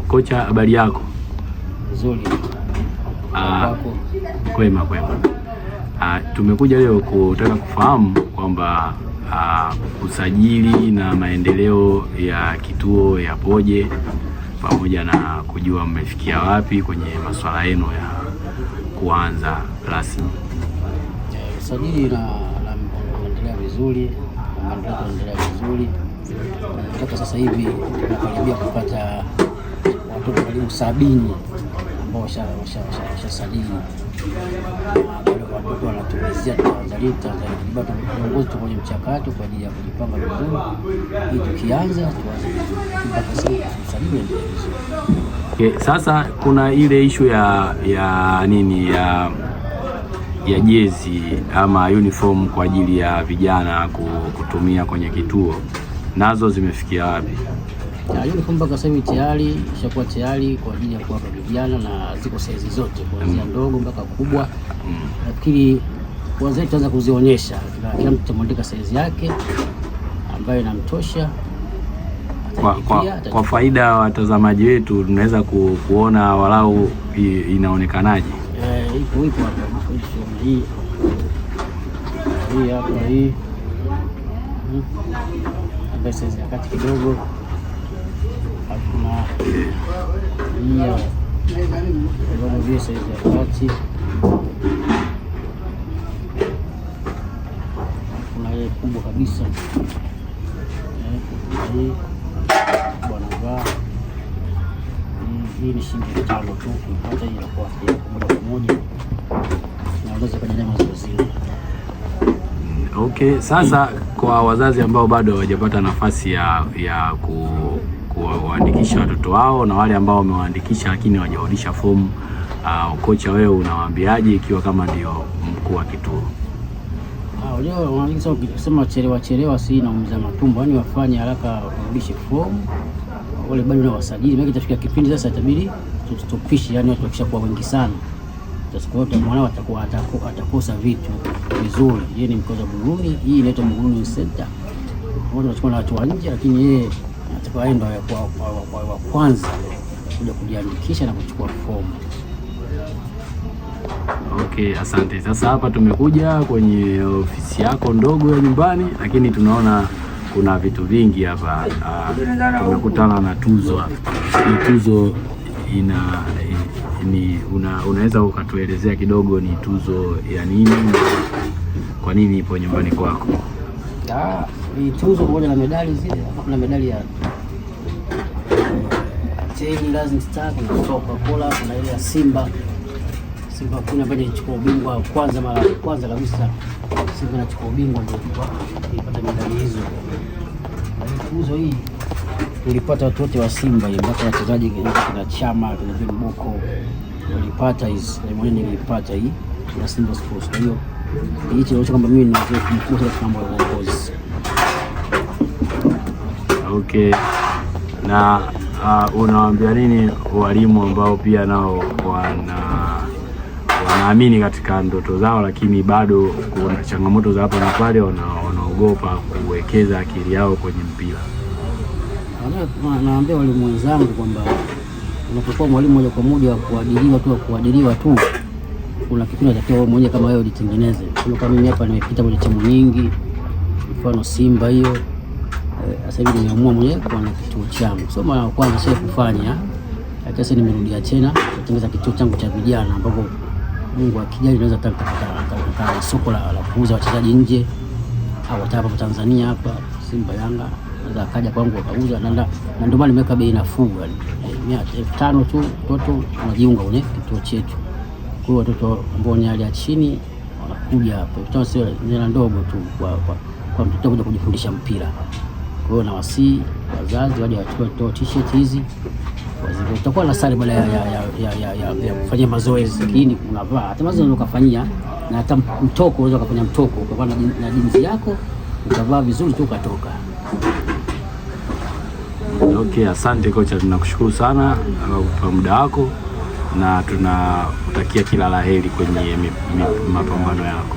Kocha, habari yako? Nzuri. Ah, kwema kwema. Tumekuja leo kutaka kufahamu kwamba usajili na maendeleo ya kituo yapoje, pamoja na kujua mmefikia wapi kwenye masuala yenu ya kuanza rasmi. Usajili na unaendelea vizuri, na maendeleo yanaendelea vizuri. Mpaka sasa hivi tunakaribia kupata watoto karibu 70 ambao washasajili. Bado watoto wanatulizia Tanzania, bado viongozi tuko kwenye mchakato kwa ajili ya kujipanga vizuri, ili tukianza tuanze vizuri. Mpaka sasa usajili unaendelea vizuri. Okay, sasa kuna ile ishu ya nini ya jezi ama uniform kwa ajili ya vijana kutumia kwenye kituo, nazo zimefikia wapi? Uniform mpaka sasa hivi tayari ishakuwa tayari kwa ajili ya kuwapa vijana na ziko saizi zote kuanzia ndogo mpaka kubwa. Nafikiri kuanzia tutaanza kuzionyesha, kila mtu tutamwandika saizi yake ambayo inamtosha. Kwa faida ya watazamaji wetu tunaweza kuona walau inaonekanaje? Ipo ipo hapa hii hii hapa hii ambayo saizi ya kati kidogo. Kuna hii ya vile saizi ya kati, kuna ile kubwa kabisa hii bwana vaa hii ni shilingi 5,000 tu, ukipata hii inakuwa moja kwa moja na unaweza kuendelea mazoezi. Okay, sasa kwa wazazi ambao bado hawajapata nafasi ya kuwaandikisha watoto wao na wale ambao wamewaandikisha lakini hawajarudisha fomu, kocha, wewe unawaambiaje ikiwa kama ndio mkuu wa kituo? Unajua ukisema chelewa chelewa si naumiza matumbo, yaani wafanye haraka warudishe fomu wale bado na wasajili, maana itafika kipindi sasa itabidi tustopishe, yani watu wakishakuwa wengi sana wote mwanao atakuwa atakosa vitu vizuri. Yeye ni mkoza Buguruni, hii inaitwa Buguruni Center. Watu wanachukua na watu wa nje, lakini yeye atakuwa yeye ndo wa kwanza kuja kujiandikisha na kuchukua fomu. Okay, asante. Sasa hapa tumekuja kwenye ofisi yako ndogo ya nyumbani, lakini tunaona kuna vitu vingi hapa. Tumekutana na tuzo hapa. Hii tuzo unaweza ukatuelezea kidogo ni tuzo ya nini na kwa nini ipo nyumbani kwako? Hii tuzo pamoja na medali zile, hapa kuna medali ya Ten Rising Star, kuna Coca-Cola, kuna ile ya Simba Simba kuna ambaye ilichukua ubingwa kwanza, mara ya kwanza kabisa Simba inachukua ubingwa ndio ilipata medali hizo. Na tuzo hii tulipata watu wote wa Simba hii, mpaka wachezaji kina Chama, kina John Boko walipata hizi, na mwenyewe nilipata hii ya Simba Sports. Kwa hiyo hichi inaonyesha kwamba mimi nina uzoefu mkubwa katika mambo ya uongozi. Okay. Na unawaambia nini walimu ambao pia nao wanaamini katika ndoto zao lakini bado kuna changamoto za hapa na pale, wanaogopa kuwekeza akili yao kwenye mpira? Naambia walimu wenzangu kwamba unapokuwa mwalimu moja kwa moja wa kuajiriwa tu, kuna kipindi unatakiwa wewe mwenyewe kama wewe ujitengeneze. Kama mimi hapa nimepita kwenye timu nyingi, mfano Simba hiyo. Sasa hivi nimeamua mwenyewe kuwa na kituo changu. Sio mara ya kwanza sio kufanya, lakini sasa nimerudia tena kutengeneza kituo changu cha vijana ambapo Mungu akijali naweza hata nikapata soko la kuuza wachezaji nje au hata hapa Tanzania hapa Simba Yanga naweza akaja kwangu akauza, na ndio maana nimeweka bei nafuu, yani 5,000 tu mtoto unajiunga kwenye kituo chetu. Kwa hiyo watoto ambao ni hali ya chini wanakuja hapa, 5,000 sio hela ndogo tu kwa mtoto kuja kujifundisha mpira. Kwa hiyo nawasihi wazazi waje wachukue t-shirt hizi, utakuwa na sare baada ya kufanyia mazoezi, lakini unavaa hata mazoezi unaweza kufanyia, na hata mtoko unaweza kufanya mtoko ukavaa na jinsi yako ukavaa vizuri tu ukatoka. Okay, asante kocha, tunakushukuru sana kwa muda wako na tunakutakia kila la heri kwenye mapambano yako.